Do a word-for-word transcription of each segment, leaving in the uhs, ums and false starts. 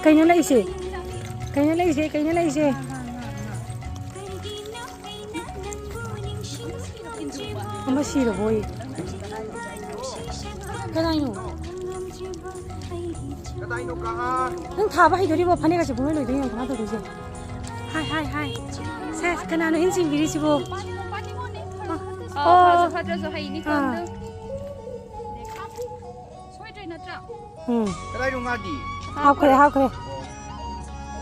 ꯀꯩꯅꯣ ꯂꯩꯁꯦ? ꯀꯩꯅꯣ ꯂꯩꯁꯦ? ꯀꯩꯅꯣ ꯂꯩꯁꯦ? ꯑꯃ ꯁꯤꯔꯕꯣ? ꯀꯅꯥꯏꯅꯣ? ꯀꯗꯥꯏꯅꯣ ꯀꯍꯥ? ꯅꯪ ꯊꯥꯕ ꯍꯩꯗꯣꯔꯤꯕꯣ? ꯐꯅꯦꯛ ꯑꯁꯤ ꯄꯨꯡꯂꯣꯏ ꯂꯣꯏꯗꯣꯏꯅꯤ, ꯀꯃꯥꯏꯅ ꯇꯧꯗꯣꯏꯁꯦ? ꯍꯥꯏ, ꯍꯥꯏ, ꯍꯥꯏ꯫ ꯁꯦ, ꯀꯅꯥꯅꯣ ꯏꯟ ꯆꯤꯡꯕꯤꯔꯤꯁꯤꯕꯣ? ꯑꯣ, ꯑꯣ꯫ ꯐꯥꯁꯨ ꯐꯠꯇ꯭ꯔꯁꯨ ꯍꯩꯅꯤ ꯑꯥ꯫ ꯈꯪꯗꯦ꯫ ꯁꯣꯏꯗ꯭ꯔꯦ ꯅꯠꯇ꯭ꯔꯥ? ꯎꯝ꯫ ꯀꯗꯥꯏꯅꯣ ꯉꯥꯗꯤ? ꯍꯥꯞꯈ꯭ꯔꯦ, ꯍꯥꯞꯈ꯭ꯔꯦ꯫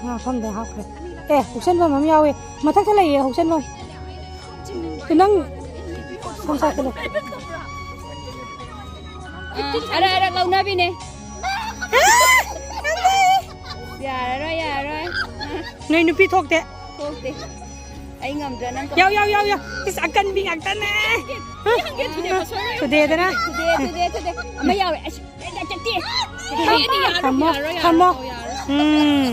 ꯉꯥ ꯐꯝꯗ ꯍꯥꯞꯈ꯭ꯔꯦ꯫ ꯑꯦ, ꯍꯨꯛꯁꯟꯐꯝ ꯑꯃ ꯌꯥꯎꯋꯦ꯫ ꯃꯊꯛꯇ ꯂꯩꯌꯦ ꯍꯨꯛꯁꯟꯐꯝ꯫ ꯅꯪ ꯁꯣꯝ ꯁꯥꯏꯗꯠꯇ ꯂꯩ꯫ ꯑꯥ, ꯑꯔꯛ ꯑꯔꯛ ꯂꯧꯅꯕꯤꯅꯦ꯫ ꯌꯥꯔꯔꯣꯏ, ꯌꯥꯔꯔꯣꯏ꯫ ꯅꯣꯏ ꯅꯨꯄꯤ ꯊꯣꯛꯇꯦ꯫ ꯊꯣꯛꯇꯦ꯫ ꯑꯩ ꯉꯝꯗ꯭ꯔꯥ ꯅꯪ? ꯌꯥꯎ, ꯌꯥꯎ, ꯌꯥꯎ, ꯌꯥꯎ꯫ ꯏꯁ, ꯑꯀꯟꯕꯤ ꯉꯥꯛꯇꯅꯦ꯫ ꯊꯨꯗꯦꯛꯑꯣ, ꯁꯣꯏꯔꯣꯏ꯫ ꯊꯨꯗꯦꯛꯑꯦꯗꯅ꯫ ꯊꯨꯗꯦ, ꯊꯨꯗꯦ, ꯊꯨꯗꯦ꯫ ꯑꯃ ꯌꯥꯎꯔꯦ꯫ ꯑꯁ, ꯑꯩ ꯆꯠꯇꯦ꯫ ꯊꯝꯃꯣ, ꯌꯥꯔꯣꯏ, ꯌꯥꯔꯣꯏ, ꯊꯝꯃꯣ꯫ ꯌꯥꯔꯣꯏ, ꯌꯥꯔꯣꯏ꯫ ꯎꯝ꯫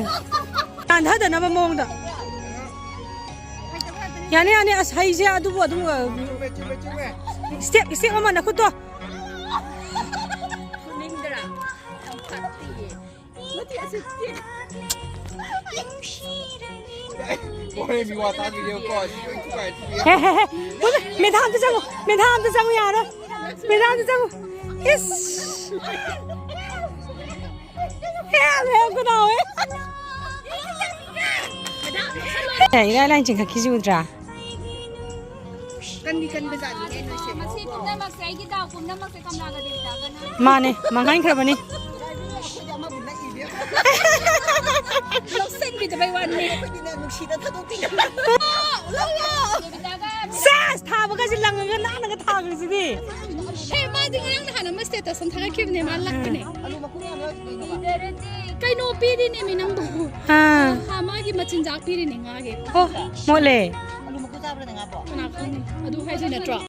ꯇꯥꯟꯊꯗꯅꯕ ꯃꯑꯣꯡꯗ꯫ ꯌꯥꯅꯤ, ꯌꯥꯅꯤ꯫ ꯑꯁ, ꯍꯩꯁꯦ ꯑꯗꯨꯕꯨ ꯑꯗꯨꯝ, ꯑ, ꯆꯨꯝꯃꯦ, ꯆꯨꯝꯃꯦ, ꯆꯨꯝꯃꯦ꯫ ꯁ꯭ꯇꯦꯞ, ꯁ꯭ꯇꯦꯞ ꯑꯃ ꯅꯈꯨꯠꯇꯣ꯫ ꯐꯨꯅꯤꯡꯗ꯭ꯔꯥ? ꯌꯥꯝ ꯐꯠꯇꯤꯌꯦ꯫ ꯅꯠꯇꯦ, ꯑꯁꯤ ꯇꯦꯛ-, ꯍꯣꯔꯦꯟ ꯃꯤ ꯋꯥ ꯇꯥꯗꯣꯏꯅꯦꯕꯀꯣ, ꯑꯁꯤ ꯂꯣꯏ ꯊꯨꯒꯥꯏ ꯊꯨꯒꯥꯏ꯫ ꯍꯦ, ꯍꯦ, ꯍꯦ꯫ ꯃꯦꯙꯥ ꯑꯝꯇ ꯆꯪꯉꯨ, ꯃꯦꯙꯥ ꯑꯝꯇ ꯆꯪꯉꯨ ꯌꯥꯔꯣꯏ꯫ ꯃꯦꯙꯥ ꯑꯝꯇ ꯆꯪꯉꯨ꯫ ꯏꯁ꯫ ꯍꯦ, ꯍꯦ, ꯀꯅꯥ ꯍꯣꯏ? ꯍꯦ, ꯏꯔꯥꯏ ꯂꯥꯏꯅ ꯆꯤꯡꯈꯠꯈꯤꯁꯤ ꯎꯗ꯭ꯔꯥ? ꯀꯟꯗꯤ ꯀꯟꯕꯖꯥꯠꯅꯤꯅꯦ ꯅꯣꯏꯁꯦ꯫ ꯃꯁꯤ ꯄꯨꯝꯅꯃꯛꯁꯦ, ꯑꯩꯒꯤ ꯗꯥꯎ ꯄꯨꯝꯅꯃꯛꯁꯦ ꯀꯝꯂꯥꯒ ꯗꯦꯕꯤꯇꯥꯒꯅ꯫ ꯃꯥꯅꯦ, ꯃꯥꯡꯍꯟꯈ꯭ꯔꯕꯅꯤ꯫ ꯑꯩꯈꯣꯏꯗꯤ ꯑꯃꯕꯨ ꯅꯛꯏꯅꯦ꯫ ꯂꯧꯁꯟꯕꯤꯗꯕꯩ ꯋꯥꯅꯤ꯫ ꯑꯩꯈꯣꯏꯗꯤꯅꯦ ꯅꯨꯡꯁꯤꯗ ꯊꯥꯗꯣꯛꯇꯦ꯫ ꯗꯦꯕꯤꯇꯥꯒ ꯁꯦꯁ! ꯊꯥꯕꯒꯁꯦ ꯂꯪꯉꯒ ꯅꯥꯟꯅꯒ ꯊꯥꯈ꯭ꯔꯤꯁꯤꯗꯤ꯫ ꯍꯦ, ꯃꯥꯗꯤ ꯉꯔꯥꯡ ꯅꯍꯥꯟ ꯑꯃ status ꯑꯃ ꯊꯥꯒꯠꯈꯤꯕꯅꯦ, ꯃꯥ ꯂꯛꯄꯅꯦ꯫ ꯑꯂꯨ ꯃꯈꯨꯝ ꯌꯥꯝ ꯌꯥꯎꯔꯤꯁꯤꯗꯤ ꯀꯩꯅꯣ? ꯀꯩꯅꯣ ꯄꯤꯔꯤꯅꯦꯃꯤ ꯅꯪꯕꯨ꯫ ꯑꯥ꯫ ꯃꯥ, ꯃꯥꯒꯤ ꯃꯆꯤꯟꯖꯥꯛ ꯄꯤꯔꯤꯅꯦ ꯉꯥꯒꯤ꯫ ꯑꯣ, ꯃꯣꯠꯂꯦ꯫ ꯑꯂꯨ ꯃꯈꯨꯝ ꯆꯥꯕ꯭ꯔꯅꯦ ꯉꯥꯕꯣ? ꯀꯅꯥ ꯈꯪꯅꯤ? ꯑꯗꯨ ꯍꯥꯏꯗꯣꯏ ꯅꯠꯇ꯭ꯔꯣ?